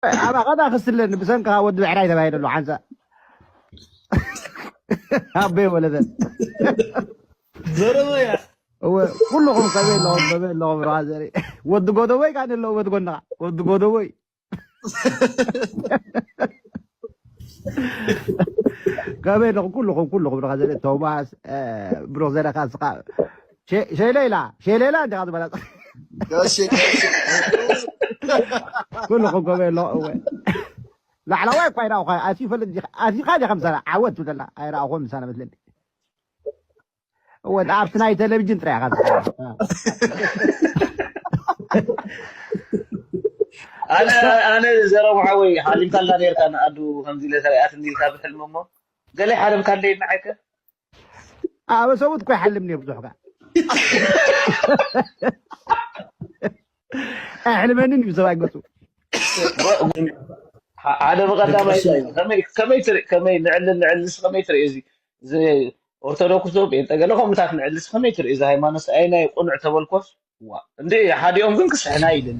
ኣባኸዳ ክስለኒ ብሰንካ ወዲ ብዕራይ ተባሂለ ኣሎ ሓንሳ ኣበይ ወለደ ዘረበያ እወ ኩልኹም ከመይ ኣለኹም ከመይ ኣለኹም ብርሃ ዘርኢ ወዲ ጎደቦይ ካን ኣለዎ ወዲ ጎንኻ ወዲ ጎደቦይ ከመይ ኣለኹም ኩልኹም ኩልኹም ብርሃ ዘርኢ ቶማስ ብሩኽ ዘለካ ስኻ ሸሌላ ሸሌላ እንዲኻ ዝበላ ኩልኹም ከመይ ኣለኹም እወ ላዕለዋይ እኳ ይረኣኹ ኣቲ ይፈልጥ ኣቲኻ ዲኻ ምሳና ዓወት ትብለላ ኣይረኣኹም ምሳና መስለኒ ወድ ኣብቲ ናይ ቴሌቪዥን ጥራይ ኢኻ ኣነ ኣነ ዘረቡ ሓወይ ሓሊምካልና ነርካ ንኣዱ ከምዚ ኢለ ተሪኣት እንዲልካ ብሕልሚ እሞ ገለ ሓለምካ ኣለይ ንዓይከ ኣበ ሰብኡት እኮ ይሓልም ነር ብዙሕ ጋ ኣይሕልመንን እዩ ሰብኣይ ገፁ ሓደ ብቀዳማይ ከመይ ትርኢ ከመይ ንዕልን ንዕልስ ከመይ ትርኢ እዚ ኦርቶዶክስ ዶ ጴንጠ ገለ ከምኡታት ንዕልስ ከመይ ትርኢ እዚ ሃይማኖት ኣይ ናይ ቁኑዕ ተበልኮስ ዋ እንዴ ሓዲኦም ግን ክስሕና ይደሊ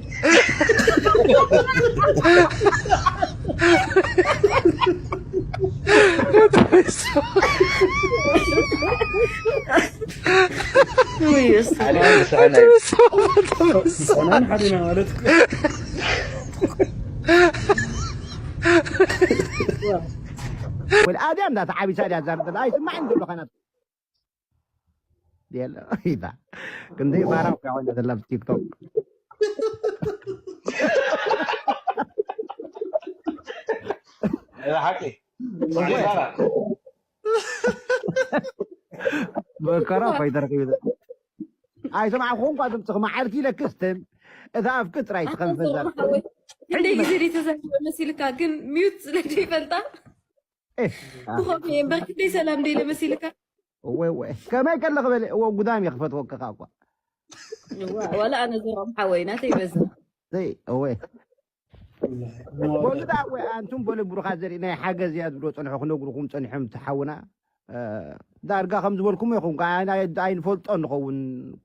ውይስ ሓዲኦም ክስሕና ሰላም ሓዲና ማለት ወልኣድያ እንዳተዓቢሳ ድያ ዛርደላ ኣይስማዕን ዘሎ ኸናት የለ ኢታ ክንደይ ፋራ እኮ ኮይና ዘላ ብ ቲክቶክ ሓቂ መከራ እኮ ይተረኪቡ ኣይሰማዕኹም እኳ ድምፅኺ መዓልቲ ኢለክስትን እታ ኣፍኪ ጥራይ ትኸንፈዛ ክንደይ ግዜ ደይ ተዛሪበ መሲልካ ግን ሚዩት ስለ ደይፈልጣ ብኸምኡ እየ እምበር ክንደይ ሰላም ደይለ መሲልካ ወይ ወይ ከመይ ከለኺ በለ እወ ጉዳም እየ ክፈትወክኻ እኳ ዋላ ኣነ ዘሮም ሓወይ ናተይ በዛ ዘይ እወ በሉ ዳ ወይ ኣንቱም በሉ ብሩኻት ዘርኢ ናይ ሓገዝ እያ ዝብሎ ፀንሖ ክነግሩኹም ፀኒሖም ትሓውና ዳርጋ ከም ዝበልኩም ኢኹም ኣይንፈልጦ ንኸውን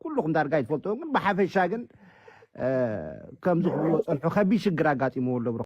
ኩልኹም ዳርጋ ይትፈልጦ ግን ብሓፈሻ ግን ከምዚ ክብልዎ ፀንሑ ከቢድ ሽግር ኣጋጢምዎ ኣሎ